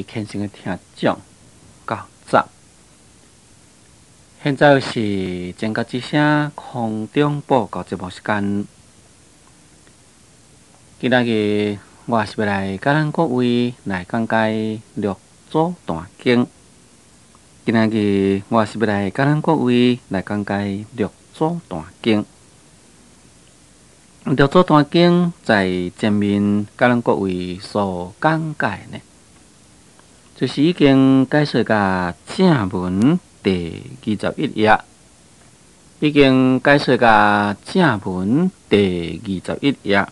虔誠的聽眾，到早。現在是全國之聲空中報告節目時間。今仔日我是欲來佮咱各位來講解六祖壇經。今仔日我是欲來佮咱各位來講解六祖壇經。六祖壇經在前面佮咱各位所講解呢，就是已經解說到正文第二十一頁，已經解說到正文第二十一頁。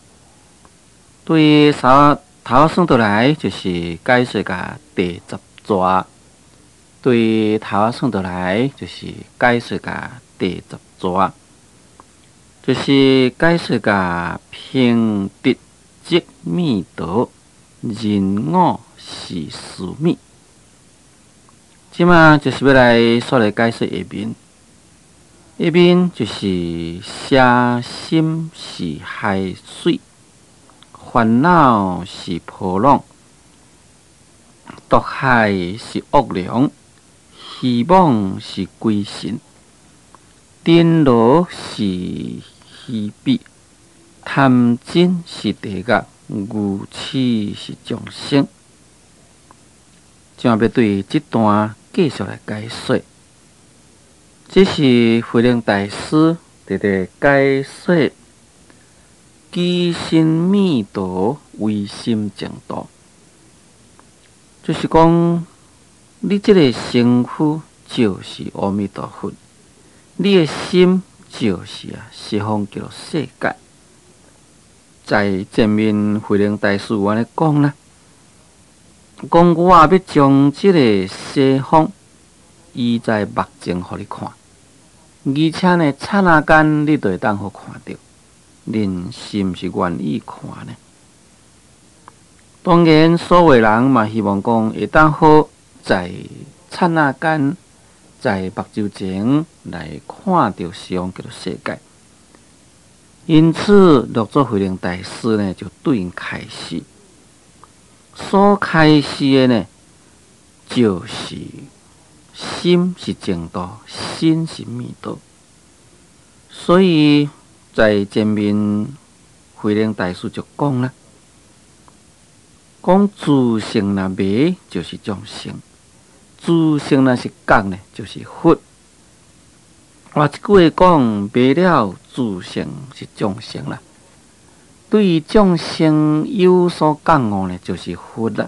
對頭頭算倒來，就是解說到第十逝。對頭算倒來，就是解說到第十逝，就是解說到平直即滅道，人我是須彌。這馬就是欲來煞來解說下面，下面就是邪心是海水，煩惱是波浪，毒害是惡龍，虛妄是鬼神，頂羅是虛筆，貪嗔是地獄，愚癡是眾生。這欲對這段繼續來解說，這是慧能大師佇咧解說機心滅道，唯心淨土，就是講你這个身軀就是阿彌陀佛，你的心就是啊西方極樂世界。在前面慧能大師有按呢講啦，講我欲將這个西方移在目前予你看，而且呢，剎那間你就會當予看著，恁是毋是願意看呢？當然，所有人嘛希望講會當好在剎那間，在目睭前來看著西方極樂世界。因此，六祖慧能大師呢，就對𪜶開示，所開示的呢，就是心是淨土，身是滅度。所以在前面慧能大師就講啦，講自性若迷就是眾生，自性若是覺呢，就是佛。換一句話講，迷了自性是眾生啦。對於眾生有所覺悟呢，就是佛啦。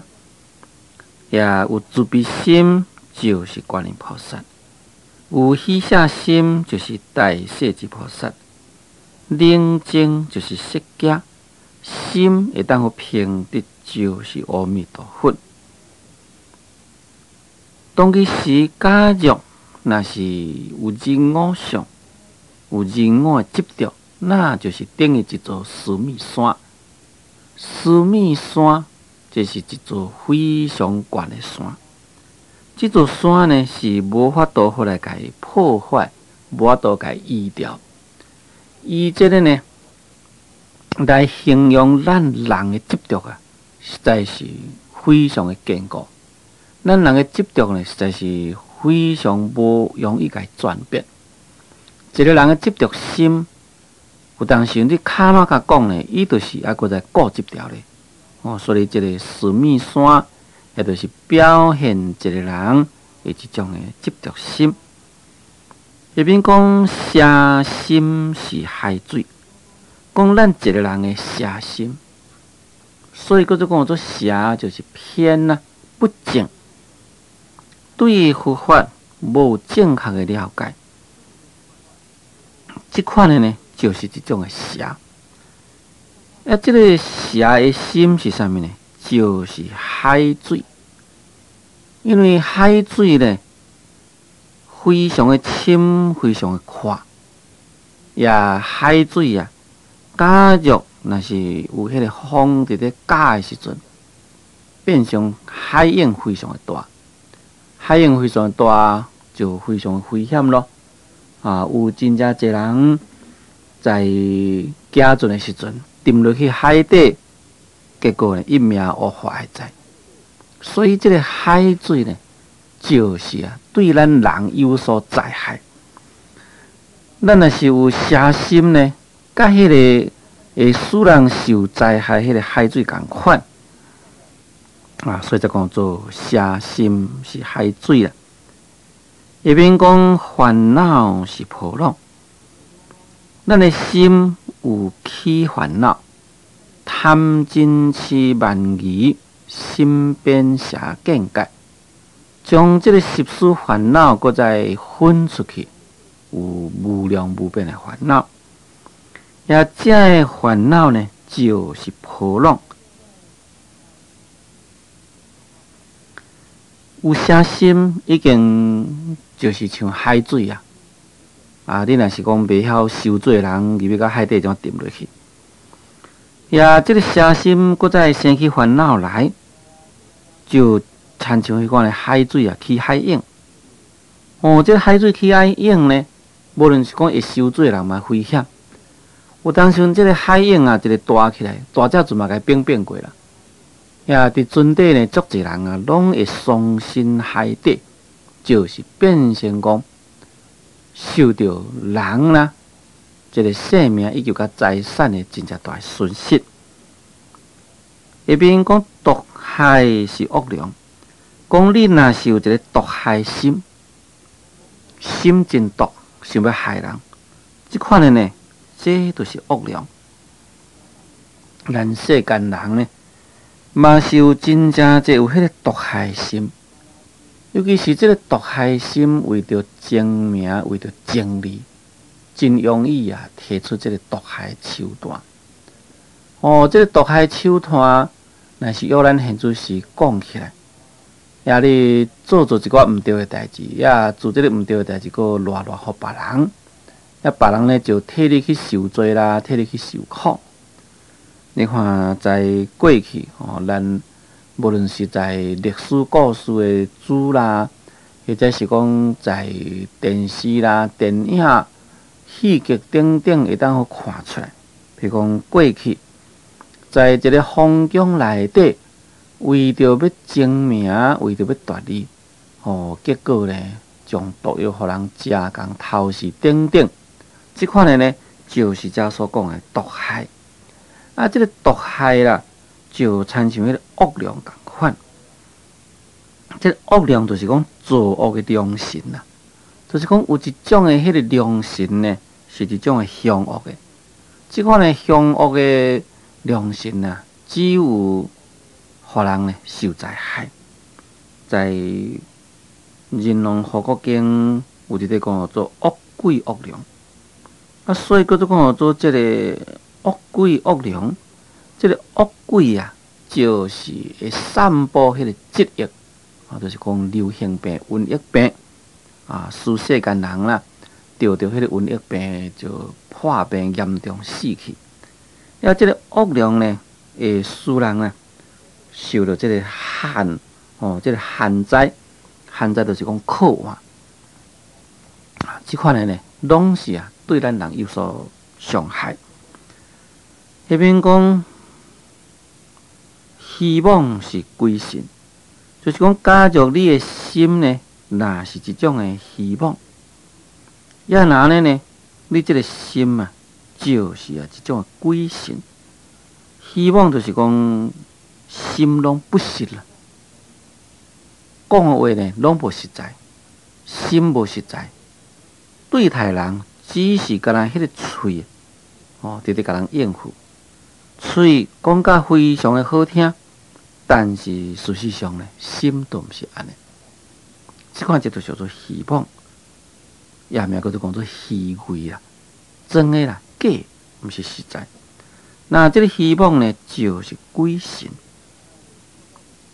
也有慈悲心，就是觀音菩薩；有喜捨心，就是大勢至菩薩；冷靜就是釋迦；心會當予平直，就是阿彌陀佛。當彼時，假若若是有人我相，有人我的執著，那就是等於一座須彌山。須彌山，這是一座非常懸的山。這座山呢，是無法度予來共伊破壞，無法度共伊移掉。以這个呢，來形容咱人的執著啊，實在是非常的堅固。咱人的執著呢，實在是非常無容易共伊轉變。一个人的執著心，有當時你較怎共講呢，伊就是猶閣在固執著咧。哦，所以這个須彌山，也就是表現一個人的這種的執著心。下面講邪心是海水，講咱一个人的邪心，所以閣做講做邪就是偏啊，不正。對佛法無正確的了解，這款的呢，就是這種的邪。啊，這个邪的心是啥物呢？就是海水，因為海水呢，非常的深，非常的闊。也海水啊，假若若是有彼个風佇咧攪的時陣，變成海湧非常的大。海湧非常大，就非常危險囉。啊，有真正濟人在行船的時陣，沉落去海底，結果呢，一命烏化在。所以這个海水呢，就是啊，對咱人有所災害。咱若是有邪心呢，佮彼个會使人受災害，彼个海水仝款啊，所以才講做邪心是海水啦。下面講煩惱是波浪，咱的心有起煩惱，貪嗔癡慢疑，心變邪見解，將這个十四煩惱閣再分出去，有無量無邊的煩惱。也這个煩惱呢，就是波浪。有邪心已經就是像海水啊！啊，你若是講袂曉游水的人，入去到海底怎沉落去？也這个邪心閣再生起煩惱來，就親像彼款的海水啊，起海湧。哦，這个海水起海湧呢，無論是講會游水的人嘛危險。有當時陣這个海湧啊，一个大起來，大隻船嘛共變變過啦。也佇船底呢，足濟人啊，攏會喪身海底，就是變成講受著人啦，這个性命以及佮財產的真正大損失。下面講毒害是惡良，講你若是有一个毒害心，心真毒，想欲害人，這款的呢，這就是惡良。咱世間人呢，嘛是有真正濟有彼个毒害心，尤其是這个毒害心，為著爭名，為著爭利，真容易啊，提出這个毒害手段。哦，這个毒害手段，若是用咱現在時講起來，也你做一寡毋對的代誌，也做這个毋對的代誌，閣賴賴予別人，也別人呢就替你去受罪啦，替你去受苦。你看，在過去吼，咱無論是在歷史故事的書啦，或者是講在電視啦、電影、戲劇等等，會當予看出來。譬如講，過去在一个皇宮內底，為著欲爭名，為著欲奪利，吼，結果呢，將毒藥予人食、共偷食等等，這款的呢，就是遮所講的毒害。啊，這个毒害啦，就親像彼个惡良仝款。這个惡良就是講作惡的良心啦，就是講有一種的彼个良心呢，是一種的凶惡的。這款的凶惡的良心啊，只有予人呢受災害。在《人王護國經》有一個講做惡鬼惡良，啊，所以閣做講做這个惡鬼惡良，這个惡鬼啊，就是會散布彼个疾疫，啊，就是講流行病、瘟疫病，啊，使世間人啦，著著彼个瘟疫病就破病嚴重死去。啊，這个惡良呢，會使人啊，受著這个旱，哦，這个旱災，旱災就是講渴啊，啊，這款的呢，攏是啊，對咱人有所傷害。彼邊講虛妄是鬼神，就是講假如你的心呢，若是一種的虛妄，也若按呢呢，你這个心啊，就是啊一種的鬼神。虛妄就是講心攏不實啦，講的話呢攏無實在，心無實在，對待人只是干焦彼个喙，哦，直直共人應付。喙講甲非常的好聽，但是事實上呢，心都毋是按呢。這款這就叫做虛妄，也名叫做講做虛偽啦，裝的啦，假，毋是實在。那這个虛妄呢，就是鬼神。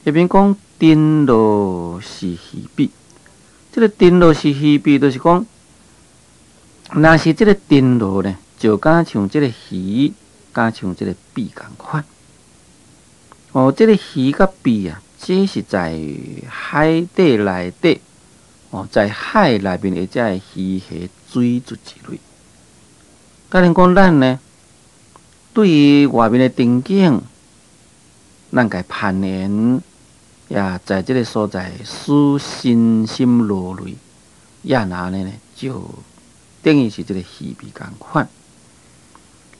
下面講塵勞是魚鱉，這个塵勞是魚鱉，就是講，若是這个塵勞呢，就敢像這个魚。敢像這个鱉仝款，哦，這个魚佮鱉啊，這是在海底內底，哦，在海內面的這个魚蝦水質之類。假如講咱呢，對於外面的場景，咱共攀緣，也在這个所在使身心勞累，也若按呢呢，就等於是這个魚鱉仝款。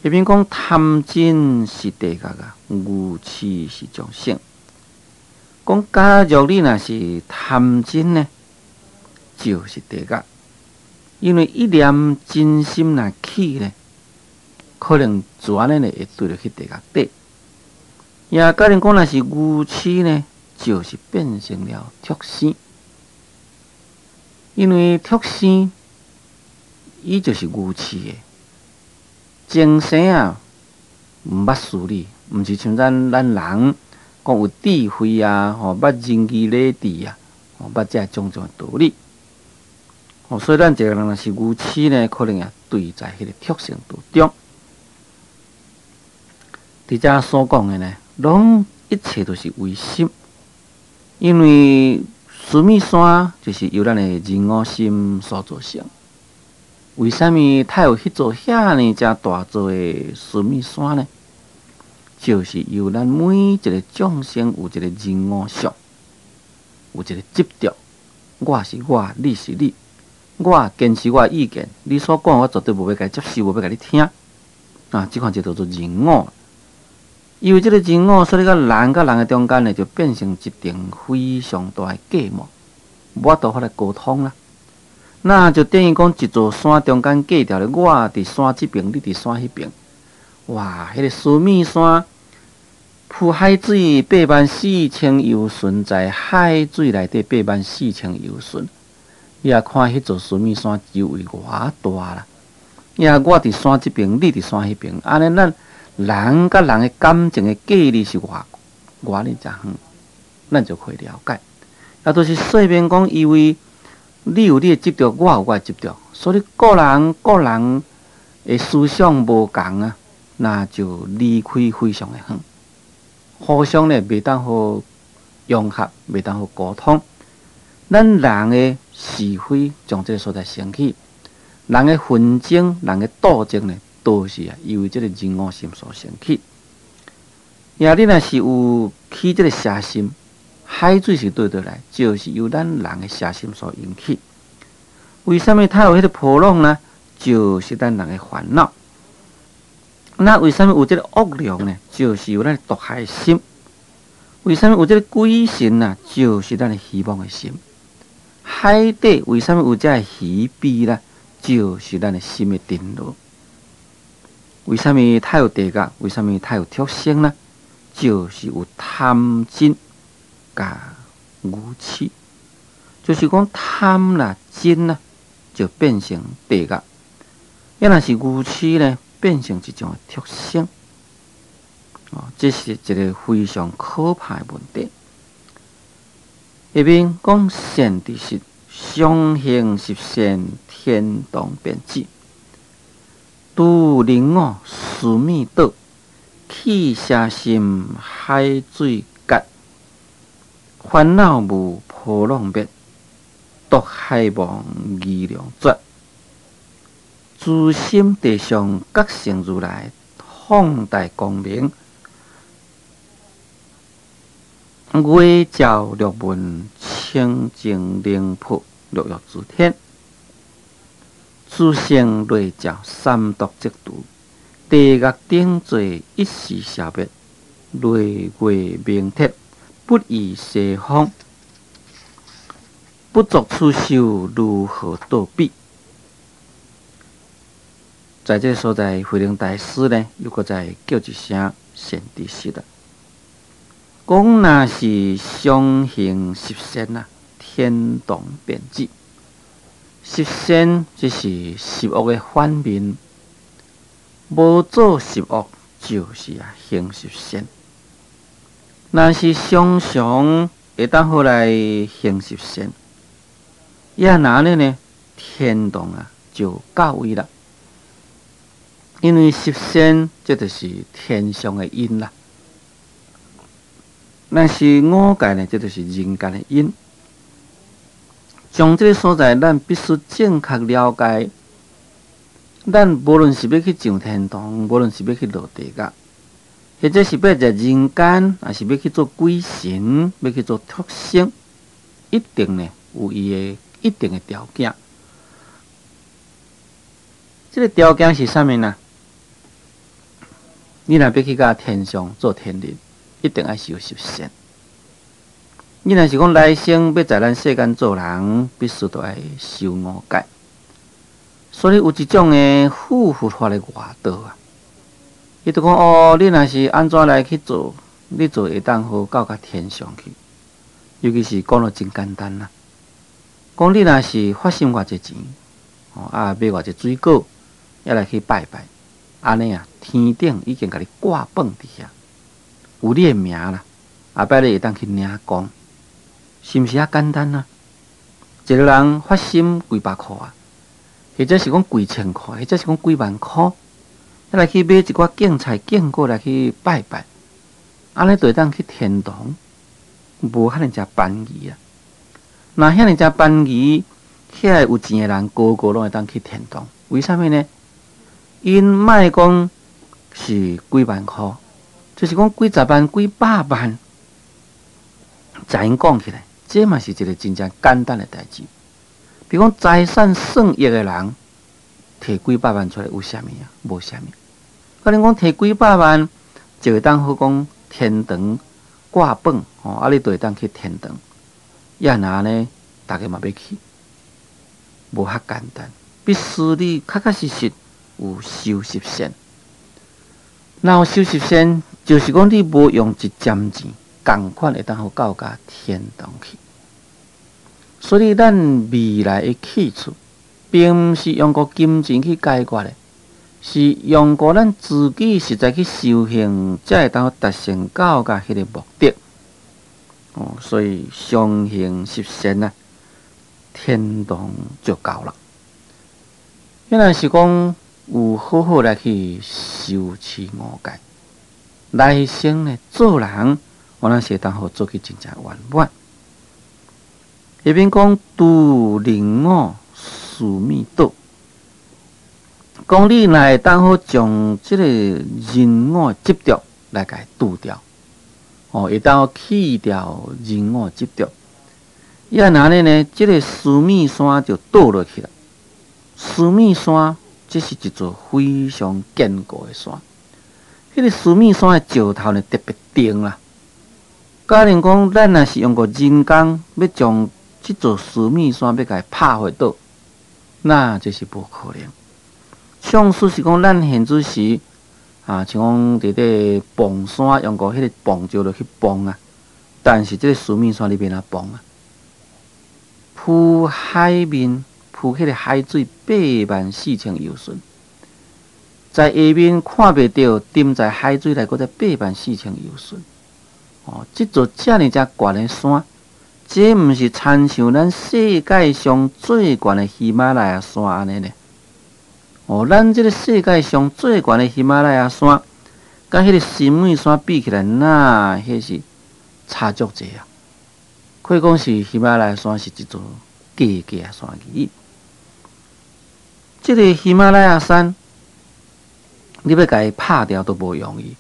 下面講貪嗔是地獄啊，愚癡是眾生。講假如你若是貪嗔呢，就是地獄，因為一念嗔心若起呢，可能就按呢呢會墜落去地獄底。也假如講若是愚癡呢，就是變成了畜生，因為畜生伊就是愚癡的。前生啊，毋捌事理，毋是像咱人講有智慧啊，吼，捌仁義禮智啊，吼，捌這種種道理。吼，所以咱一個人若是愚癡呢，可能也墜在彼個畜生道中。佇遮所講的呢，攏一切都是唯心，因為須彌山就是由咱的人我心所造成。為啥物他有彼座遐爾遮大座的須彌山呢？就是由咱每一個眾生有一個人我相，有一個執著，我是我，你是你，我堅持我的意見，你所講我絕對無欲共你接受，無欲共你聽。啊，這款就叫做人我。因為這個人我，所以佮人佮人的中間呢，就變成一層非常大的隔膜，無法度法來溝通啦。那就等於講一座山中間隔著咧，我佇山這爿，你佇山彼爿。哇！彼個須彌山浮海水84,000由旬，在海水內底84,000由旬。你也看彼座須彌山周圍偌大啦。也我佇山這爿，你佇山彼爿，按呢咱人佮人的感情的距離是偌偌爾遮遠，咱就可以了解。也就是說明講，因為你有你的執著，我有我的執著，所以各人各人的思想無仝啊，那就離開非常的遠，互相呢袂當好融合，袂當好溝通。咱人的是非從這个所在生起，人的紛爭、人的鬥爭呢，都是啊，因為這个人我心所生起。也你若是有起這个邪心，海水是對佗來，就是由咱人的邪心所引起。為啥物它有彼个波浪呢？就是咱人的煩惱。那為啥物有這个惡龍呢？就是由咱的毒害心。為啥物有這个鬼神啊？就是咱的虛妄的心。海底為啥物有這个魚鱉呢？就是咱的心的塵勞。為啥物它有地獄？為啥物它有畜生呢？就是有貪嗔佮愚癡，就是講貪啦、嗔啦，就變成地獄；抑若是愚癡呢，變成一種畜生。哦，這是一個非常可怕的問題。下面講善知識，常行十善，天堂便至。諸人我須彌島，起邪心海水竭，煩惱霧波浪滅，毒害亡疑量絕。諸心地上覺性如來，放大光明，月照六門，清淨靈魄，六欲諸天。諸聖內照，三毒即除，地獄頂罪一時消滅，雷月明徹，不異西方，不作此修，如何到彼？在這个所在，慧能大師呢，又閣再叫一聲善知識啦。講若是常行十善啊，天堂便至。十善就是十惡的反面，無做十惡就是啊行十善。若是常常會當好來行十善，也若按呢呢，天堂啊就到位啦。因為十善，這就是天上的因啦。若是五界呢，這就是人間的因。從這个所在，咱必須正確了解，咱無論是欲去上天堂，無論是欲去落地獄，彼或者是欲入人間，抑是欲去做鬼神，欲去做畜生，一定呢有伊的一定的條件。這个條件是啥物呢？你若欲去共天上做天人，一定愛修十善。你若是講來生欲在咱世間做人，必須都愛修五戒。所以有一種的附佛法的外道啊，伊就講哦，你若是按怎來去做，你就會當好到共天上去。尤其是講得真簡單啦，講你若是發心偌濟錢，哦啊買偌濟水果，猶來去拜拜，按呢啊，天頂已經共你掛榜佇遐，有你的名啦，後擺你會當去領功，是毋是遐簡單啊？一个人發心幾百箍啊，或者是講幾千箍，或者是講幾萬箍，猶來去買一寡敬菜敬果來去拜拜，按呢就會當去天堂。無遐爾遮便宜啊！若遐爾遮便宜，遐个有錢的人個個攏會當去天堂。為啥物呢？𪜶莫講是幾萬箍，就是講幾十萬、幾百萬，在𪜶講起來，這嘛是一个真正簡單的代誌。比如講財產算億的人，提幾百萬出來有啥物啊？無啥物。可能講提幾百萬就會當好講天堂掛榜吼，啊，你就會當去天堂。抑若呢，逐家嘛欲去，無遐簡單。必須你確確實實有修十善。若有修十善，就是講你無用一針錢，仝款會當好到共天堂去。所以咱未來的去處，並毋是用個金錢去解決的，是用過咱自己實在去修行，才會當達成到共彼个目的。哦，所以常行十善啊，天堂就到了。彼若是講有好好來去修持五戒，來生呢做人，我咱是會當好做去真正圓滿。下面講除人我須彌倒。講你若會當好將這个人我執著來共伊除掉，哦，會當好去掉人我執著。抑若按呢呢，這个須彌山就倒落去啦。須彌山，這是一座非常堅固的山。彼个須彌山的石頭呢，特別重啦。假如講咱若是用個人工欲將這座須彌山欲共伊拍毀倒，那這是無可能。上師是講，咱現此時啊，像講佇咧磅山用個彼个磅石落去磅啊，但是這个須彌山你欲按怎磅啊？浮海面，浮彼个海水84,000由旬，在下面看袂著，沉在海水內，閣再84,000由旬。哦，這座遮爾遮懸的山，這毋是親像咱世界上最懸的喜馬拉雅山按呢呢？哦，咱這个世界上最懸的喜馬拉雅山，佮彼个須彌山比起來，那彼是差足濟啊！可以講是喜馬拉雅山是一座低低的山而已。這个喜馬拉雅山，你欲共伊拍掉都無容易，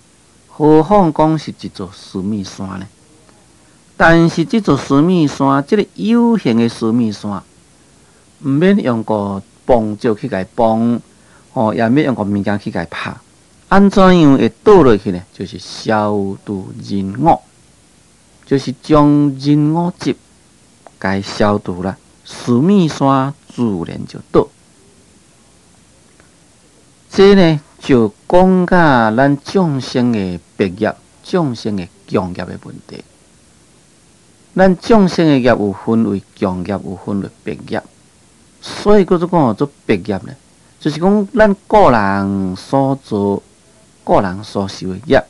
何況講是一座須彌山呢？但是這座須彌山，這个有形的須彌山，毋免用個磅石去共伊磅，哦，也免用個物件去共伊拍，按怎樣會倒落去呢？就是消除人我，就是將人我執共伊消除啦，須彌山自然就倒。這呢就講甲咱眾生的別業、眾生的共業的問題。咱眾生的業有分為共業，有分為別業，所以叫做講做別業呢，就是講咱個人所做、個人所受的業，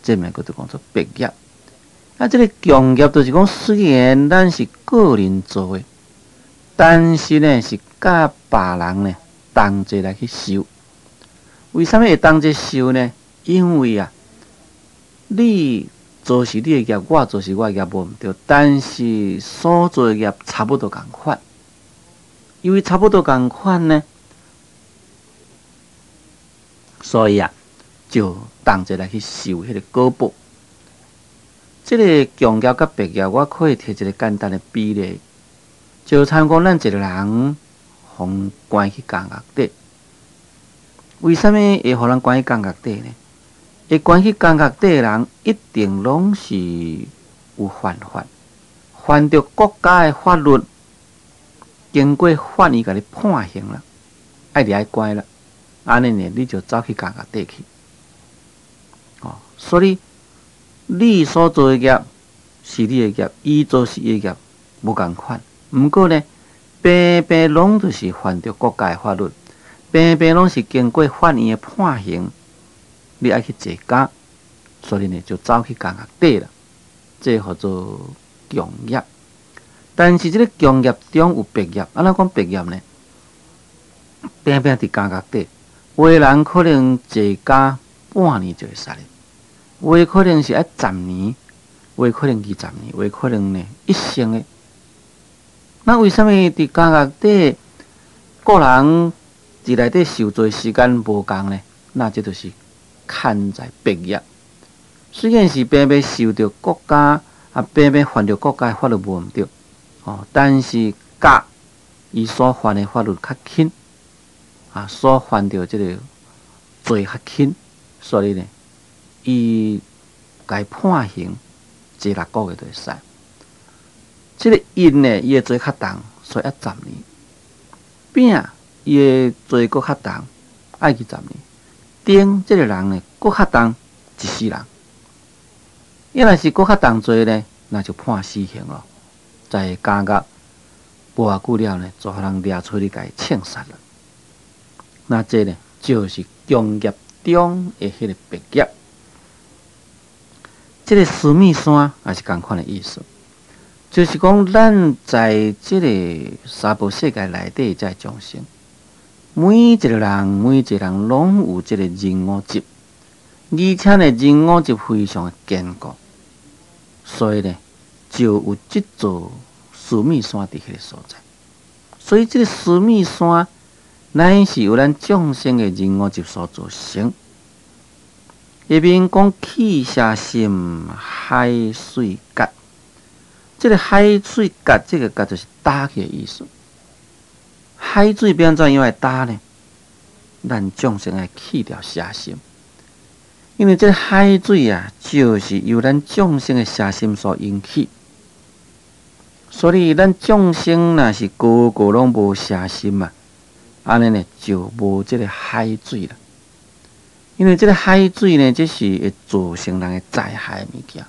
這物叫做講做別業。啊，這个共業就是講，雖然咱是個人做的，但是呢是佮別人呢同齊來去受。為啥物會同齊受呢？因為啊，你做是你的業，我做是我的業，無毋對。但是所做的業差不多仝款，因為差不多仝款呢，所以啊，就同齊來去受彼個果報。這个共業佮別業，我可以提一个簡單的比例，就參講咱一个人，予關去監獄底。為啥物會予人關去監獄底呢？會關去監獄底的人，一定攏是有犯法，犯著國家的法律，經過法院共你判刑啦，愛掠去關啦，按呢呢，你就走去監獄底去。哦，所以你所做的業是你的業，伊做是伊的業，無仝款。毋過呢，平平攏就是犯著國家的法律，平平攏是經過法院的判刑，你愛去坐監，所以呢就走去監獄底啦。這號做共業。但是這个共業中有別業，按怎講別業呢？平平佇監獄底，有的人可能坐監半年就會使了，有的可能是愛十年，有的可能20年，有的可能呢一生的。那為啥物佇監獄底，個人佇內底受罪時間無仝呢？那這就是牽在別業。雖然是平平受著國家啊，平平犯著國家的法律無毋對，哦，但是甲伊所犯的法律較輕，啊，所犯著這个罪較輕，所以呢，伊共判刑坐6個月就會使。這个乙呢，伊的罪較重，所以愛十年。丙伊的罪閣較重，愛20年。丁這个人呢，閣較重，一世人。伊若是閣較重罪呢，那就判死刑咯，在監獄無偌久了呢，就予人掠出去共伊槍殺了。那這呢，就是共業中的彼个別業。這个須彌山也是仝款的意思，就是講咱在這个娑婆世界內底這眾生，每一个人每一个人攏有這个人我執，而且呢，人我執非常的堅固，所以呢，就有這座須彌山佇彼个所在。所以這个須彌山，乃是由咱眾生的人我執所造成。下面講去邪心海水竭，這个海水竭，這个竭就是焦去的意思。海水變怎樣會焦呢？咱眾生愛去掉邪心，因為這个海水啊，就是由咱眾生的邪心所引起。所以咱眾生若是個個攏無邪心啊，按呢呢就無這个海水啦。因為這个海水呢，這是會造成人的災害的物件，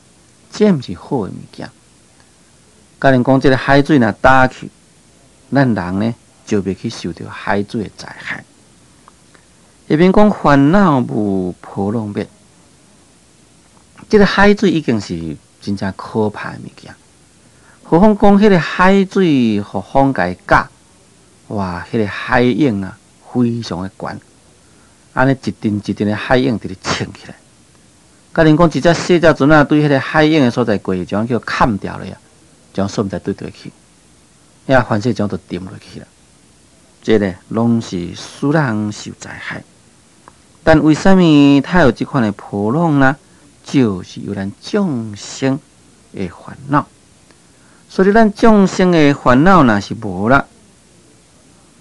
這毋是好的物件。假如講這个海水若焦去，咱人呢就袂去受著海水的災害。下面講煩惱霧波浪滅，這个海水已經是真正可怕的物件。何況講彼个海水予風共伊攪，哇！彼个海湧啊，非常的懸。按呢一陣一陣的海湧佇咧衝起來。假如講一隻細隻船仔對彼个海湧的所在過，就叫崁掉了呀，將煞毋知佗佗去，遐反正將都沉落去啦。這个攏是使人受災害。但為啥物它有這款的波浪呢？就是由咱眾生的煩惱。所以咱眾生的煩惱若是無啦，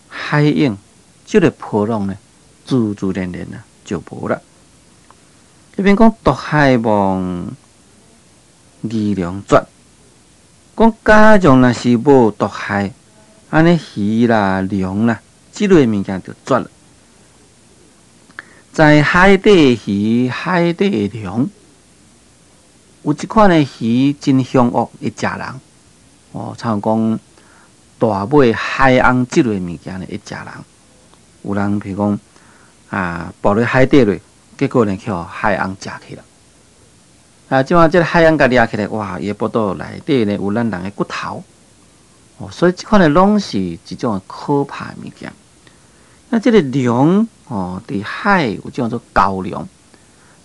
海湧這个波浪呢，自自然然啊就無啦。這邊講毒害亡魚龍絕，講假如若是無毒害，按呢魚啦、龍啦，這類物件就絕了。在海底魚、海底龍，有一款的魚真兇惡，會食人。哦，親像講大尾海翁這類物件呢，會食人。有人譬如講啊，跋落海底落，結果呢，去予海翁食去啦。啊，這馬這个海翁共掠起來，哇！伊的腹肚內底呢有咱人的骨頭。哦，所以這款的攏是一種可怕的物件。那這个龍哦，佇海有種做蛟龍，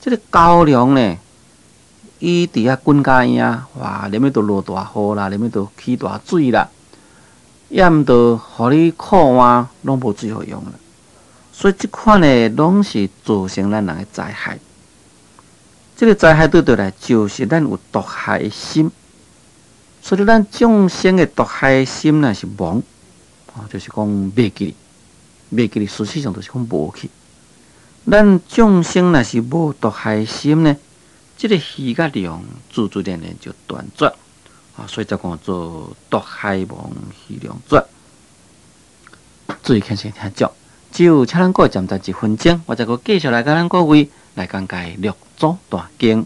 這个蛟龍呢，伊佇遐滾甲影，哇！連欲都落大雨啦，連欲都起大水啦，也毋著予你靠岸，攏無水予用啦。所以這款的攏是造成咱人的災害。這个災害對倒來，就是咱有毒害的心。所以咱眾生的毒害的心若是亡，就是講袂記哩，袂記哩，事實上就是講無去。咱眾生若是無毒害心呢，這个魚甲龍自自然然就斷絕。啊，所以才講做毒害亡，魚龍絕。注意聽先聽足，只有請咱各位站在一分鐘，我再閣繼續來共咱各位來講解六祖大經。